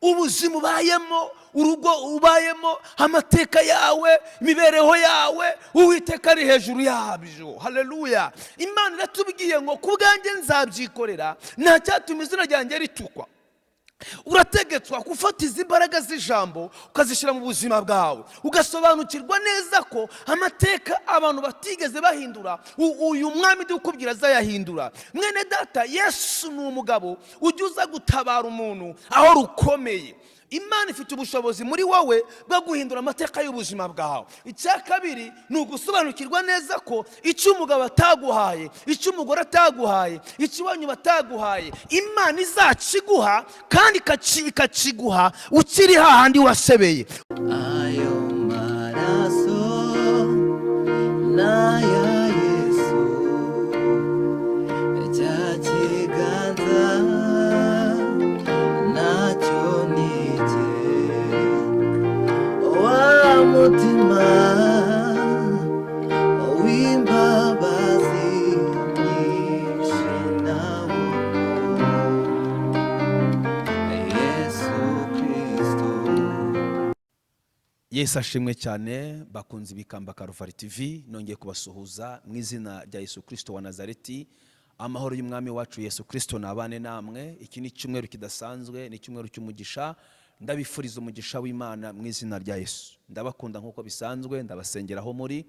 Ubuzima ubayemo, urugo ubayemo, amateka yawe, imibereho yawe, Uwiteka ari hejuru yabyo. Haleluya! Imana iratubwiye ngo: "Ku bwanjye nzabyikorera, nta cyatuma izina ryanjye ritukwa." Urategetswa gufata izi mbaraga z'ijambo ukazishyira mu buzima bwawe, ugasobanukirwa neza ko amateka abantu batigeze bahindura, uyu mwami ndi kukubwira azayahindura. Mwene data, Yesu ni umugabo ujya uza gutabara umuntu aho rukomeye. Imana ifite ubushobozi muri wowe bwo guhindura amateka y'ubuzima bwawe. Icya kabiri ni ugusobanukirwa neza ko icyo umugabo ataguhaye, icyo umugore ataguhaye, icyo iwanyu bataguhaye, Imana izakiguha kandi ikakiguha ukiri hahandi wasebeye. Ayo maraso n'aya Yesu, cya kiganza nacyo ni icye, wa mutima w'imbabazi nyinshi nawo Yesu Kristo. Yesu ashimwe cyane. Bakunze ibikamba Karuvari TV, nongeye kubasuhuza mu izina rya Yesu Kirisito wa Nazareti. Amahoro y'Umwami wacu Yesu Kirisito nabane namwe. Iki ni icyumweru kidasanzwe, ni icyumweru cy'umugisha. Ndabifuriza umugisha w'Imana mu izina rya Yesu. Ndabakunda nk'uko bisanzwe, ndabasengeraho muri,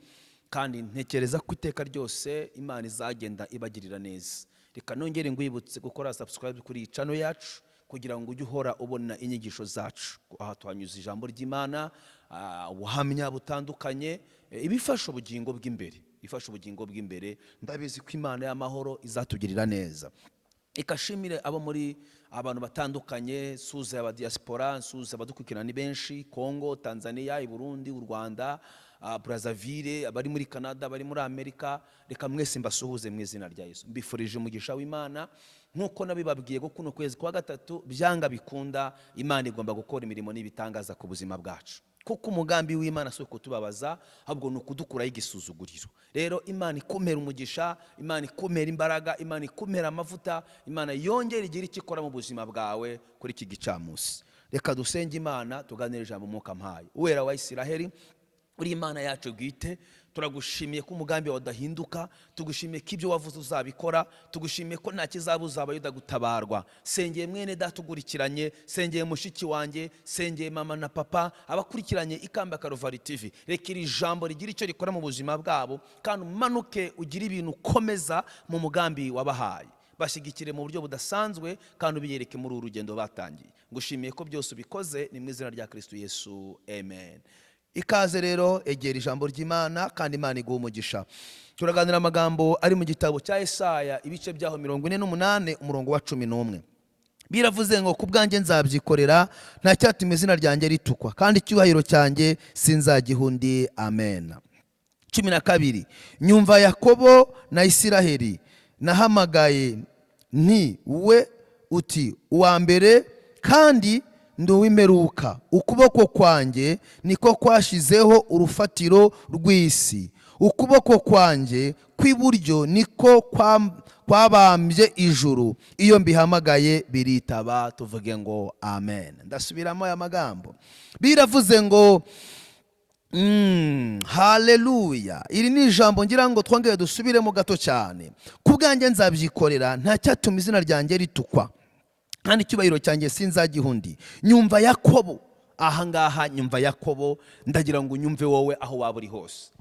kandi ntekereza ko iteka ryose Imana izagenda ibagirira neza. Reka nongere ngwibutse gukora subscribe kuri iyi channel yacu kugira ngo ujye uhora ubona inyigisho zacu. Aha tuhanyuze ijambo ry'Imana, ubuhamya butandukanye, ibifasha ubugingo bw'imbere, ifasha ubugingo bw'imbere. Ndabizi ko Imana y'amahoro izatugirira neza. Ikashimire abo muri abantu batandukanye, suze aba diaspora, nsuze abadukurikirana ni benshi: Congo, Tanzania, i Burundi, u Rwanda, Brazzaville, abari muri Canada, abari muri Amerika. Reka mwese mbasuhuze mu izina rya Yesu. Mbifurije umugisha w'Imana. Nk'uko nabibabwiye ko kuno kwezi kwa gatatu, byanga bikunda, Imana igomba gukora imirimo n'ibitangaza ku buzima bwacu, kuko umugambi w'Imana si ukutubabaza, ahubwo ni ukudukuraho igisuzuguriro. Rero Imana ikumera umugisha, Imana ikumera imbaraga, Imana ikumera amavuta, Imana yongera igira icyo ikora mu buzima bwawe kuri iki gicamunsi. Reka dusenge Imana, tuganire ijambo Umwuka mpaye. Uwera wa Isiraheli, uri Imana yacu bwite, turagushimiye ko umugambi wawe udahinduka. Tugushimiye ko ibyo wavuze uzabikora. Tugushimiye ko nta kizabuza Abayuda gutabarwa. Sengeye mwene data ugurikiranye, sengeye mushiki wanjye, sengeye mama na papa, abakurikiranye Ikamba Karuvari TV. Reka iri jambo rigira icyo rikora mu buzima bwabo, kandi umanuke ugire ibintu ukomeza mu mugambi wabahaye. Bashyigikire mu buryo budasanzwe kandi ubiyereke muri uru rugendo batangiye. Ngushimiye ko byose ubikoze, ni mu izina rya Kristo Yesu, amen. Ikaze rero, egera ijambo ry'Imana kandi Imana iguha umugisha. Turaganira amagambo ari mu gitabo cya Esaya, ibice byaho 48, umurongo wa 11. Biravuze ngo: "Ku bwanjye nzabyikorera, nta cyatuma izina ryanjye ritukwa, kandi icyubahiro cyanjye sinzagiha undi." Amen. 12: "Nyumva Yakobo na Isiraheli, nahamagaye nti we uti uwa mbere, kandi ndi uw'imperuka. Ukuboko kwanjye niko kwashyizeho urufatiro rw'isi, ukuboko kwanjye kw'iburyo niko kwabambye ijuru. Iyo mbihamagaye biritaba." Tuvuge ngo amen. Ndasubiramo aya magambo. Biravuze ngo, haleluya, iri ni ijambo ngira ngo twongere dusubiremo gato cyane. "Ku bwanjye nzabyikorera, nta cyatuma izina ryanjye ritukwa, kandi icyubahiro cyanjye sinzagiha undi. Nyumva Yakobo." Ahangaha nyumva Yakobo, ndagira ngo unyumve wowe aho waba uri hose.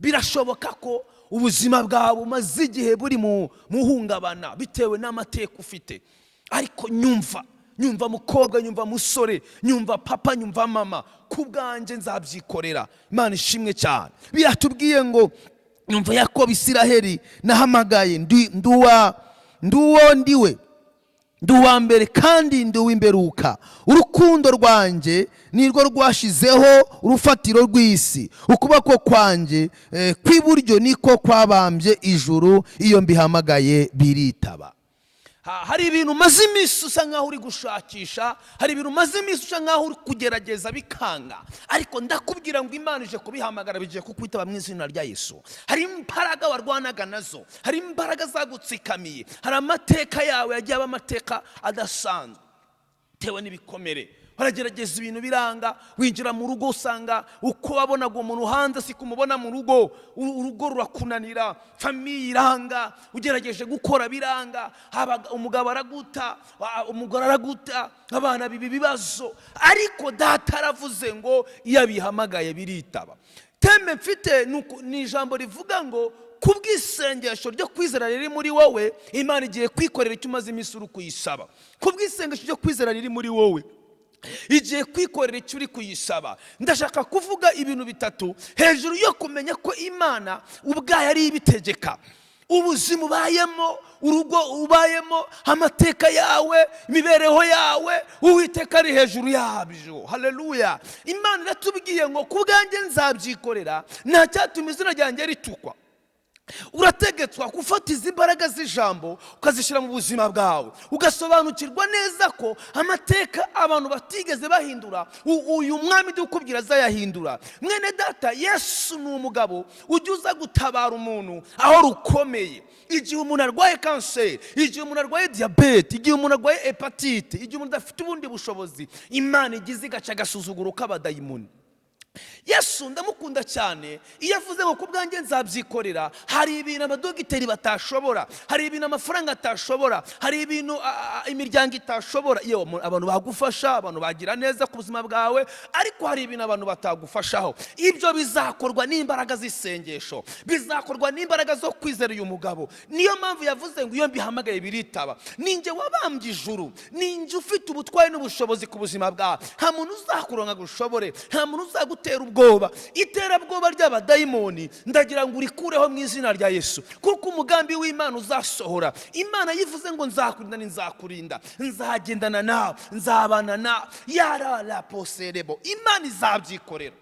Birashoboka ko ubuzima bwawe umaze igihe buri mu muhungabana bitewe n'amateka ufite, ariko nyumva, nyumva mukobwa, nyumva musore, nyumva papa, nyumva mama: "Ku bwanjye nzabyikorera." Imana ishimwe cyane. Biratubwiye ngo: "Nyumva Yakobo, Isiraheli, nahamagaye, ndi nduwa nduwo ndiwe, ndi uwa mbere kandi ndi uw'imperuka. Urukundo rwanjye nirwo rwashizeho urufatiro rw'isi, ukuboko kwanjye kw'iburyo niko kwabambye ijuru. Iyo mbihamagaye biritaba." Hari ibintu umaze iminsi usa nkaho uri gushakisha, hari ibintu umaze iminsi usa nkaho uri kugerageza bikanga, ariko ndakubwira ngo Imana ije kubihamagara, bigiye kukwitaba mu izina rya Yesu. Hari imbaraga warwanaga nazo, hari imbaraga zagutsikamiye, hari amateka yawe yagiye aba amateka adasanzwe bitewe n'ibikomere. Waragerageza ibintu biranga, winjira mu rugo usanga uko wabonaga umuntu hanze si kumubona mu rugo, urugo rurakunanira, famille iranga, ugerageje gukora biranga, haba umugabo araguta, umugore araguta, abana biba ibibazo. Ariko Data aravuze ngo iyo abihamagaye biritaba. Thème mfite ni ijambo rivuga ngo kubw'isengesho ryo kwizera riri muri wowe, Imana igiye kwikorera icyo umaze iminsi uri kuyisaba. Kubw'isengesho ryo kwizera riri muri wowe, igiye kwikorera icyo uri kuyisaba. Ndashaka kuvuga ibintu bitatu hejuru yo kumenya ko Imana ubwayo ari ibitegeka ubuzima ubayemo, urugo ubayemo, amateka yawe, imibereho yawe. Uwiteka ari hejuru yabyo. Haleluya! Imana iratubwiye ngo ku bwanjye nzabyikorera, nta cyatuma izina ryanjye ritukwa. Urategetswa gufata izi mbaraga z'ijambo ukazishyira mu buzima bwawe, ugasobanukirwa neza ko amateka abantu batigeze bahindura, uyu mwami ukubwira azayahindura. Mwene Data, Yesu ni umugabo ujya uza gutabara umuntu aho rukomeye. Igihe umuntu arwaye kanseri, igihe umuntu arwaye diyabete, igihe umuntu arwaye hépatite, igihe umuntu adafite ubundi bushobozi, Imana igize igaca agasuzuguro k'abadayimoni. Yesu ndamukunda cyane. Iyo avuze ngo ku bwanjye nzabyikorera, hari ibintu abadogiteri batashobora, hari ibintu amafaranga atashobora, hari ibintu imiryango itashobora. Yewe, abantu bagufasha, abantu bagira neza ku buzima bwawe, ariko hari ibintu abantu batagufashaho. Ibyo bizakorwa n'imbaraga z'isengesho, bizakorwa n'imbaraga zo kwizera uyu mugabo. Niyo mpamvu yavuze ngo iyo mbihamagaye biritaba. Ninjye wabambye ijuru, ninjye ufite ubutware n'ubushobozi ku buzima bwawe. Nta muntu uzakuronka ngo ushobore, nta muntu uzagutera ubwoba. Iterabwoba ry'abadayimoni ndagira ngo urikureho mu izina rya Yesu, kuko umugambi w'Imana uzasohora. Imana yivuze ngo nzakurinda, ni nzakurinda, nzagendana nawe, nzabana nawe, yarara poserebo. Imana izabyikorera.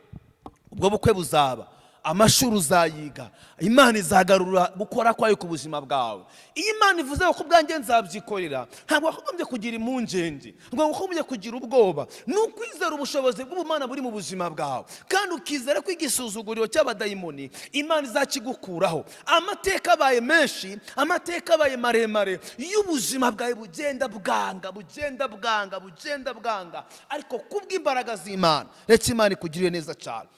Ubwo bukwe buzaba, amashuri uzayiga, Imana izagarura gukora kwayo ku buzima bwawe. Iyo Imana ivuze ngo ku bwanjye nzabyikorera, ntabwo wakagombye kugira impungenge, ntabwo wakagombye kugira ubwoba. Ni ukwizera ubushobozi bw'ubumana buri mu buzima bwawe, kandi ukizera ko igisuzuguriro cy'abadayimoni Imana izakigukuraho. Amateka abaye menshi, amateka abaye maremare y'ubuzima bwawe bugenda bwanga, bugenda bwanga, bugenda bwanga, ariko kubw'imbaraga z'Imana, reka Imana ikugirire neza cyane.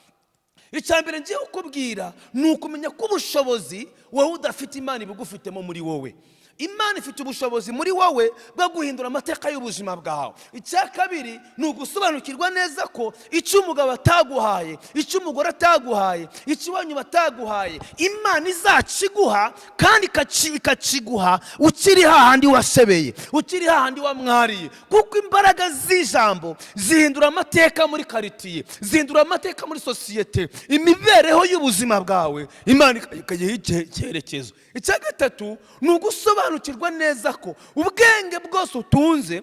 Icya mbere ngiye kukubwira ni ukumenya ko ubushobozi wowe udafite, Imana ibugufitemo muri wowe. Imana ifite ubushobozi muri wowe bwo guhindura amateka y'ubuzima bwawe. Icya kabiri ni ugusobanukirwa neza ko icyo umugabo ataguhaye, icyo umugore ataguhaye, icyo iwanyu bataguhaye, Imana izakiguha, kandi ikakiguha ukiri hahandi wasebeye, ukiri hahandi wamwariye, kuko imbaraga z'ijambo zihindura amateka muri quartier, zihindura amateka muri sosiyete, imibereho y'ubuzima bwawe Imana ikagiha icyerekezo. Icya gatatu ni ugusobanukirwa neza ko ubwenge bwose utunze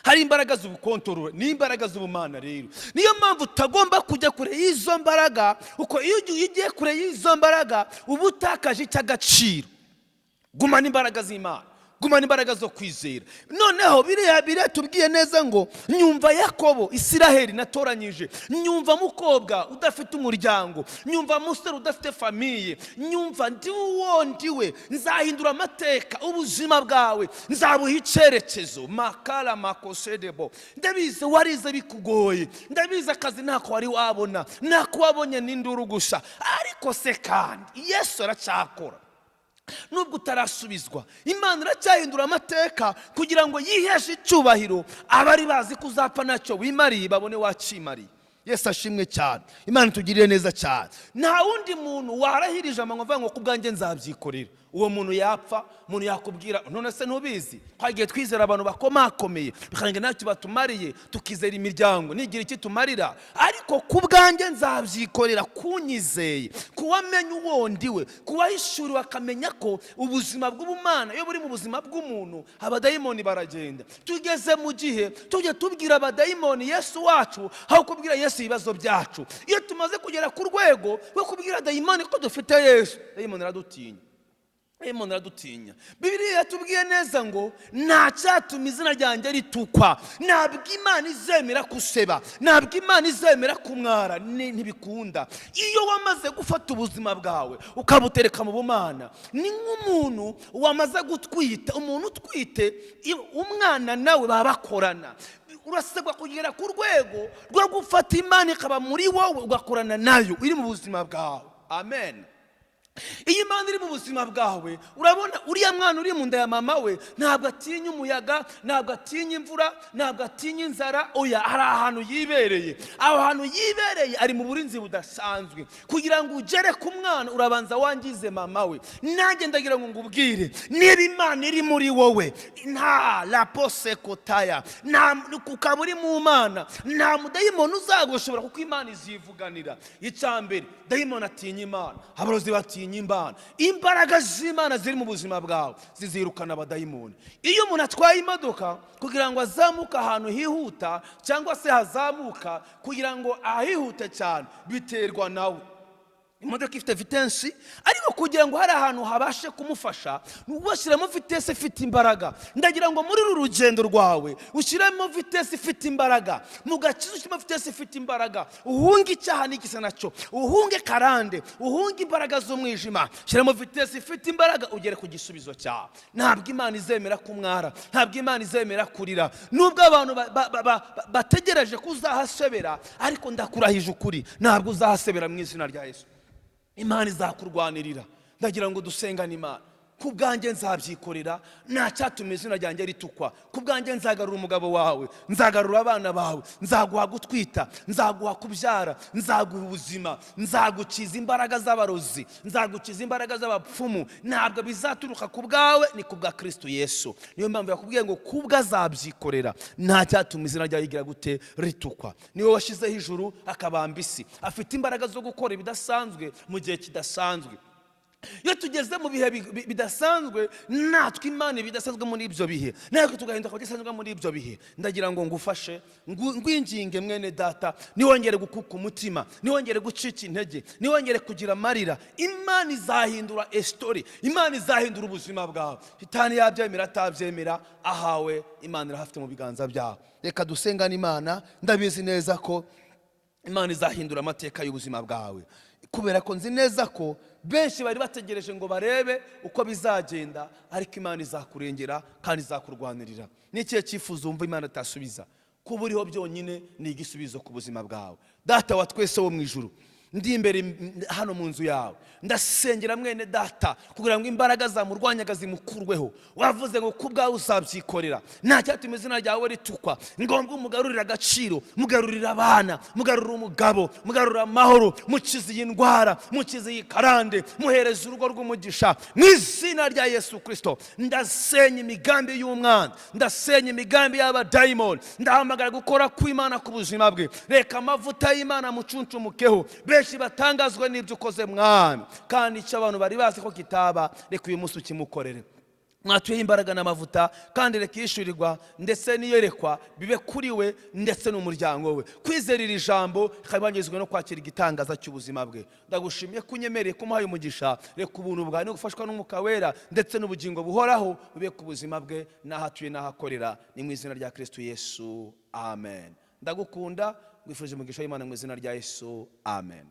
hari imbaraga z'ubukontorora, ni imbaraga z'ubumana. Rero niyo mpamvu utagomba kujya kure y'izo mbaraga, kuko iyo ugiye kure y'izo mbaraga uba utakaje icy'agaciro. Gumana imbaraga z'Imana, gumana imbaraga zo kwizera. Noneho biriya tubwiye neza ngo nyumva Yakobo, Isiraheli natoranyije, nyumva mukobwa udafite umuryango, nyumva musore udafite famille, nyumva ndi uwo ndiwe. Nzahindura amateka, ubuzima bwawe nzabuha icyerekezo. Makara makosedebo. Ndabizi warize bikugoye, ndabizi akazi ntako wari wabona, ntako wabonye n'induru gusa. Ariko se kandi Yesu aracyakora. Nubwo utarasubizwa, Imana iracyahindura amateka kugira ngo yiheshe icyubahiro. Abari bazi ko uzapfa ntacyo wimariye babone wakimariye. Yesu ashimwe cyane. Imana itugirire neza cyane. Nta wundi muntu warahirije amanywa avuga ngo ku bwanjye nzabyikorera, uwo muntu yapfa. Umuntu yakubwira, none se ntubizi? Twagiye twizera abantu bakomakomeye bikarangira ntacyo batumariye, tukizera imiryango nigira icyo itumarira. Ariko ku bwanjye nzabyikorera, kunyizeye, kuwamenya uwo ndiwe, kuwahishuriwe akamenya ko ubuzima bw'ubumana iyo buri mu buzima bw'umuntu, abadayimoni baragenda. Tugeze mu gihe tujya tubwira abadayimoni Yesu wacu aho kubwira Yesu ibibazo byacu. Iyo tumaze kugera ku rwego rwo kubwira dayimoni ko dufite Yesu, dayimoni iradutinya, dayimoni iradutinya. Bibiliya yatubwiye neza ngo nta cyatuma izina ryanjye ritukwa. Ntabwo Imana izemera kuseba, ntabwo Imana izemera kumwara, ntibikunda. Iyo wamaze gufata ubuzima bwawe ukabutereka mu bumana, ni nk'umuntu wamaze gutwita. Umuntu utwite, umwana nawe baba bakorana. Urasabwa kugera ku rwego rwo gufata Imana ikaba muri wowe, ugakorana nayo iri mu buzima bwawe. Amen. Iyo Imana iri mu buzima bwawe, urabona uriya mwana uri mu nda ya mama we ntabwo atinya umuyaga, ntabwo atinya imvura, ntabwo atinya inzara. Oya, hari ahantu yibereye. Aho hantu yibereye ari mu burinzi budasanzwe. Kugira ngo ugere ku mwana, urabanza wangize mama we. Nanjye ndagira ngo ngubwire, niba Imana iri muri wowe, nta laposekotaya, nta ukaba uri mu Mana, nta mudayimoni uzagushobora, kuko Imana izivuganira. Icya mbere, dayimoni atinya Imana, abarozi batinya Imana. Imbaraga z'Imana ziri mu buzima bwawe zizirukana abadayimoni. Iyo umuntu atwaye imodoka, kugira ngo azamuke ahantu hihuta cyangwa se hazamuka, kugira ngo ahihute cyane biterwa nawe. Imodoka ifite vitesse, ariko kugira ngo hari ahantu habashe kumufasha, washyiramo vitesse ifite imbaraga. Ndagira ngo muri uru rugendo rwawe ushyiremo vitesse ifite imbaraga, mu gakiza ushyiremo vitesse ifite imbaraga, uhunge icyaha n'igisa nacyo, uhunge karande, uhunge imbaraga z'umwijima. Shyiramo vitesse ifite imbaraga, ugere ku gisubizo cyawe. Ntabwo Imana izemera kumwara, ntabwo Imana izemera kurira, nubwo abantu bategereje ko uzahasebera. Ariko ndakurahije ukuri, ntabwo uzahasebera mu izina rya Yesu. Imana izakurwanirira. Ndagira ngo dusengane Imana. Ku bwanjye nzabyikorera, nta cyatuma izina ryanjye ritukwa. Ku bwanjye nzagarura umugabo wawe, nzagarura abana bawe, nzaguha gutwita, nzaguha kubyara, nzaguha ubuzima, nzagukiza imbaraga z'abarozi, nzagukiza imbaraga z'abapfumu. Ntabwo bizaturuka ku bwawe, ni ku bwa Kristo Yesu. Niyo mpamvu yakubwiye ngo kubwo azabyikorera, nta cyatuma izina ryawe rigira gute? Ritukwa. Niwe washyizeho ijuru akabamba isi, afite imbaraga zo gukora ibidasanzwe mu gihe kidasanzwe. Iyo tugeze mu bihe bidasanzwe, natwe Imana ibidasanzwe muri ibyo bihe, natwe tugahinduka ibidasanzwe muri ibyo bihe. Ndagira ngo ngufashe, ngwinginge mwene data, niwongere gukuka umutima, niwongere gucika intege, niwongere kugira amarira. Imana izahindura story, Imana izahindura ubuzima bwawe. Shitani yabyemera atabyemera, ahawe Imana irahafite mu biganza byawe. Reka dusengane Imana. Ndabizi neza ko Imana izahindura amateka y'ubuzima bwawe, kubera ko nzi neza ko benshi bari bategereje ngo barebe uko bizagenda, ariko Imana izakurengera kandi izakurwanirira. Ni ikihe cyifuzo wumva Imana itasubiza? Kuba uriho byonyine ni igisubizo ku buzima bwawe. Data wa twese wo mu ijuru, ndi imbere hano mu nzu yawe, ndasengera mwene data kugira ngo imbaraga zamurwanyaga zimukurweho. Wavuze ngo ku bwawe uzabyikorera, nta cyatuma izina ryawe ritukwa. Ngombwa umugarurire agaciro, mugarurire abana, mugarurire umugabo, mugarurire amahoro, mukize iyi ndwara, mukize iyi karande, muhereze urugo rw'umugisha mu izina rya Yesu Kirisito. Ndasenya imigambi y'umwana, ndasenya imigambi y'abadayimoni, ndahamagara gukora kw'Imana ku buzima bwe. Reka amavuta y'Imana mucuncumukeho, benshi batangazwe n'ibyo ukoze, Mwami. Kandi icyo abantu bari bazi ko kitaba, reka uyu munsi ukimukorere. Mwatuyeho imbaraga n'amavuta, kandi reka yishyurirwa ndetse n'iyerekwa bibe kuri we ndetse n'umuryango we. Kwizera iri jambo rikaba no kwakira igitangaza cy'ubuzima bwe. Ndagushimiye ko unyemereye kumuhaye umugisha. Reka ubuntu bwawe no gufashwa n'Umwuka Wera ndetse n'ubugingo buhoraho bube ku buzima bwe n'aho atuye n'aho akorera. Ni mu izina rya Kristo Yesu, amen. Ndagukunda, ngwifurije umugisha w'Imana mu izina rya Yesu, amen.